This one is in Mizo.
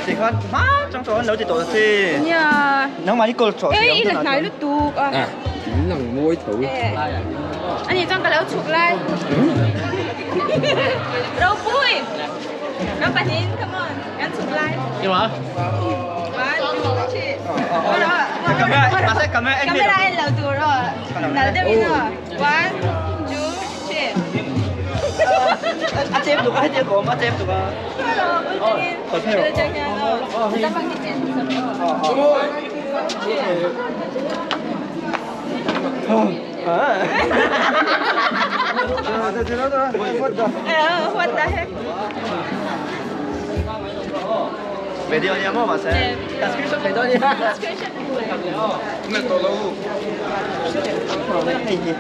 Tikhan hma chang chuan lo ti tawh che. Nia. Nangmah hi call chhuah Ei i la hnai lutuk a. À, in lang mawi tho. Ani chuan ka lo chhuk lai. Ropui. Kan pahnih come on. Kan chhuk lai. Engmah? One, two, three. Camera, mahse camera en Camera en lo tur aw. Nal deuhin aw. One, two, three. A chep tuk a, heti a kawm a chep tuk a. Video nia maw mahse ka screenshot thei dawn nia. Hei hi.